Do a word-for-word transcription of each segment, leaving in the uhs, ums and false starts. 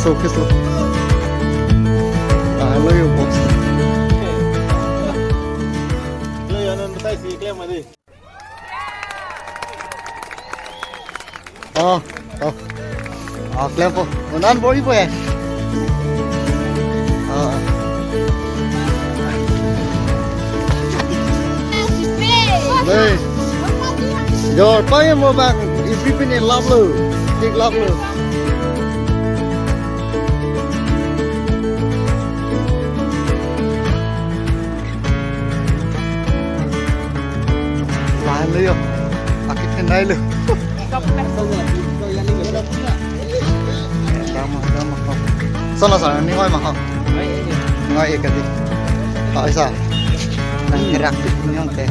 Office lo. Ah, lo yo box. Klem yo, non betai si klem mati. Oh, oh. Oh, klempo. Unan bor-ipo ya? Oh. Dei. Jor, pakai mo bang, ipi pini lap lo. Tik lap lo. Lahan lo yo. Akit kendai lo. Dama, dama, ho. Solo sa, ni ngoi ma ho. Ngoi ek adi. Ha, isa. Nang kerak tu punyong te.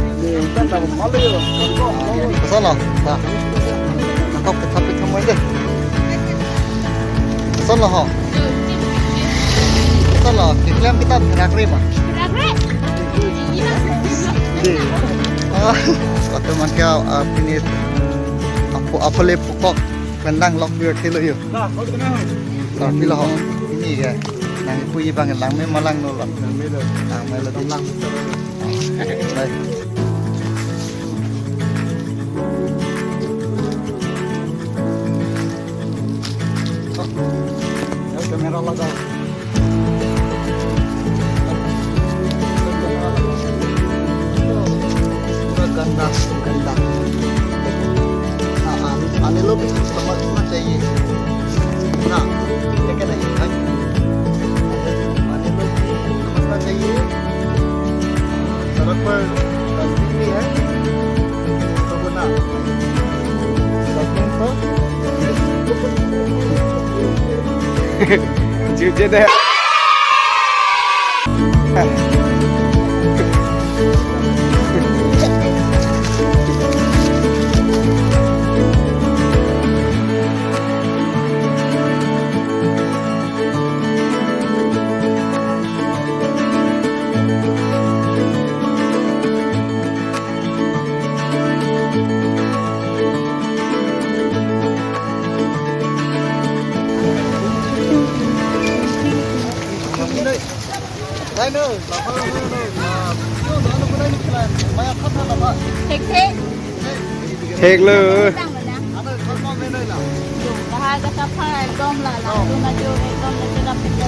Solo, sa. Nangkok tetap itu mo de. Solo ho. Solo, keklem kita kerak re ma. Kerak re. Di. Ah, waktu man kya, ah, pini, apo, apo le pukok, kendang lok biar kilo yo. Nah, kau kenal. Sa pilo ho. Ini ya. Nang ipu ibang langme ma langno lo. Langme lo. Langme lo di. Langme. Baik. Ya, kamera lagao. Pura ganda, ganda. Ah, ah, ani lo bhi samak na chahiye. Na, ye kya nahi hai? Ani lo bhi samak na chahiye. Sadak par dustbin bhi hai. Thek thek. Thek lo. Bahar ka sapha ekdom la la. Tu na jo ekdom na chela pin la.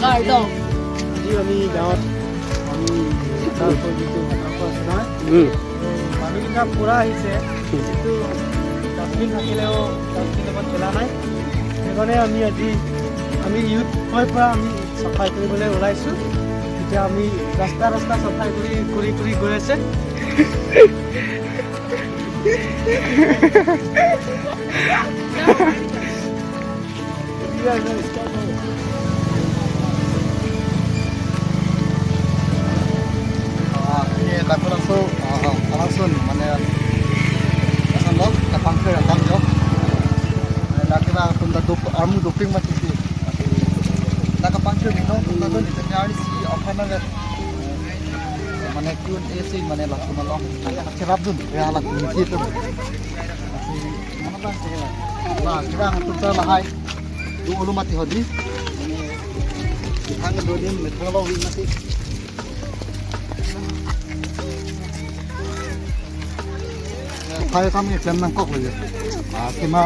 Kardom. আজি আমি গাঁৱত আমি তাৰ ওপৰত যিটো মাথাৰ পৰা আছে নহয়, উম। মানুহকেইটা পূৰা আহিছে। যিটো ডাষ্টবিন থাকিলেও ডাষ্টবিন লগত পেলা নাই। সেইকাৰণে আমি আজি, আমি ইউথৰ পৰা আমি চাফাই কৰিবলৈ ওলাইছোঁ। এতিয়া আমি ৰাস্তা ৰাস্তা চাফাই কৰি, কৰি, কৰি গৈ আছে। Ah, ini kami langsung, ah, langsung mana, langsung lo, kapangke datang jo. Lagi lah, tunda dop, armu doping mati si. Lagi kapangke minum, tunda tu ni tanya ni si apa nama? Mane Q and A si mane lapu malong. Aya cherap dun. Ya lapu misi tu. Mane bang, bang, kita tu sa lahai. Tu ulu mati hodi. Thang do din, methang lo mati. Hai kami klem nangkok lagi. Ah, kima.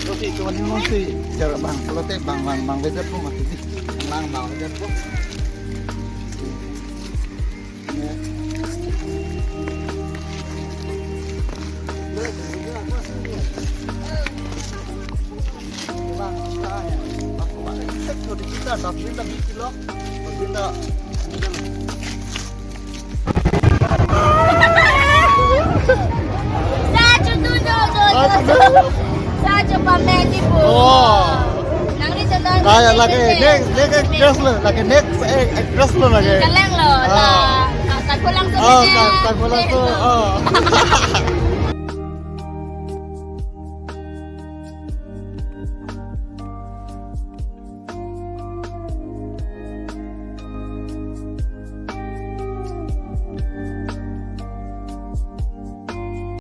Lo si, cuma ni lo si. Jar bang, kalau te bang, bang, bang, bejat ko mati si. Bang, bang, bejat ko. Sa chu tu jo jo. Sa chu pamedi pu. Oh. Nangli chu nang. Ah, ya, lagi next, next actress lo, lagi next, eh, actress lo lagi. Kaleng lo, ah. La, ah, Sai Pho Langsun. Oh, Sai, Sai Pho Langsun. Oh.